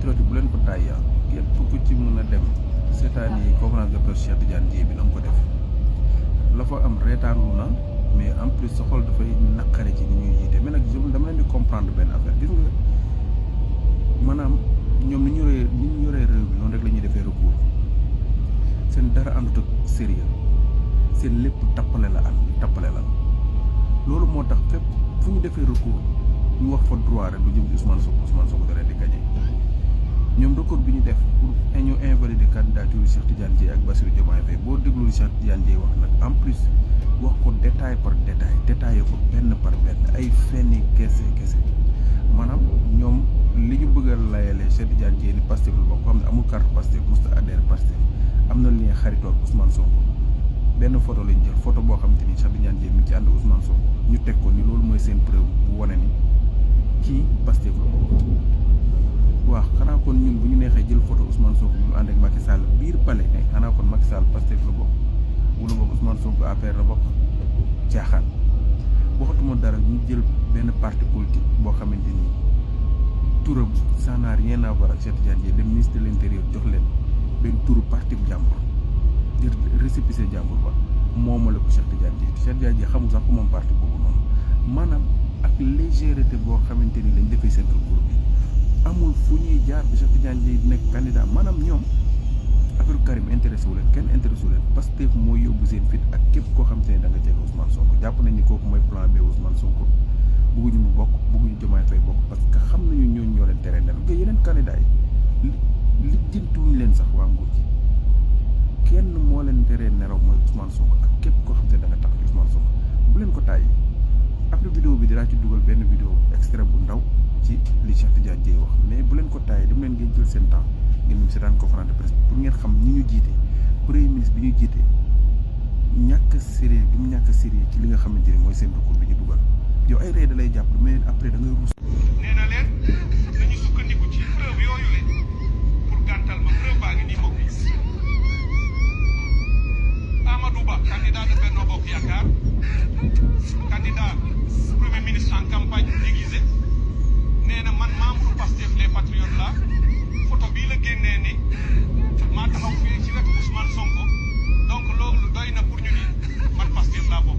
patriote bu leen ko tàyya képp ku ci mën a dem seetaan yi conférence de presse Cheikh Tidiane Dièye bi na nga ko def la fa am reetaanlu na mais en plus sa xol dafay naqare ci ni ñuy jiite mais nag dama leen di comprendre benn affaire gis nga maanaam ñoom ni ñu yoree réew bi noonu rek la ñuy defee recours seen dara àndut ak sérieux seen lépp tappale la loolu moo tax fépp fu ñu defee recours ñu wax fa droit rek lu jëm ci Ousmane Sonko da leen di gagné ñoom recours bi ñu def pour ñu invalider candidature Cheikh Tidiane Dièye ak Bassirou Diomaye Faye boo déglu Cheikh Tidiane Dièye wax nag en plus wax ko détail par détail détaillé ko benn par benn ay fenni kese maanaam ñoom li ñu bëgg a layalee Cheikh Tidiane Dièye ni Pastef lu bokk xam ne amul carte Pastef musta adhéré Pastef am na lien xaritoor Ousmane Sonko benn photo lañ jël photo boo xam te ni Cheikh Tidiane Dièye mi ci ànd Ousmane Sonko ñu teg ko ni loolu mooy seen preuve bu wane ni kii Pastef la bokk waaw xanaa kon ñun bu ñu neexee jël photo Ousmane Sonko bi mu ànd ak Macky Sall biir palais ne xanaa kon Macky Sall Pastef la bokk wala boog Ousmane Sonko APR la bokk caaxaan waxatuma dara ñu jël benn parti politique boo xamante ni turam ça n'a rien à voir ak Cheikh Tidiane Dièye dem ministre de l'intérieur jox leen benn turu parti bu jàmbur di récépissé jàmbur ba moomale ko Cheikh Tidiane Dièye xamul sax ko moom parti boobu noonu maanaam ak légèreté boo xamante ni lañ defee seen recours bi amul fu ñuy jaar bi Cheikh Tidiane Dièye nekk candidat maanaam ñoom affaire Karim intéressé wu leen kenn intéressé wu leen Pastef mooy yóbbu seen fit ak képp koo xam te ne da nga jege Ousmane Sonko jàpp nañ ni kooku mooy plan B Ousmane Sonko bëgguñu mu bokk bëgguñu Diomaye Faye bokk parce que xam nañu ñooñu ñoo leen tere nelaw nga yeneen candidat yi li jëntuwuñu leen sax waa nguur gi kenn moo leen teree nelaw mooy Ousmane Sonko ak képp koo xam te ne da nga tax ci Ousmane Sonko bu leen ko tàyyi après vidéo bi dinaa ci dugal benn vidéo extrait bu ndaw ci li Cheikh Tidiane Dièye wax mais bu leen ko tàyyi dem leen ngeen jël seen temps ngeen dem seetaan conférence de presse pour ngeen xam ñi ñu jiite premier ministre bi ñu jiite ñàkk sérieux bi mu ñàkk sérieux ci li nga xamante ni mooy seen recours bi ñu dugal yow ay rey da lay jàpp mais après da ngay ruus. nee na leen nañu sukkandiku ci preuve yooyu le pour gàntal ma preuve baa ngi nii mbokk yi Amadou Ba candidat de Benno Bokk Yaakaar candidat premier ministre en campagne déguisé nee na man membre Pastef les Patriotes la photo bii la génnee ni maa taxaw fii ci wetu Ousmane Sonko donc loolu doy na pour ñu ni man Pastef laa bokk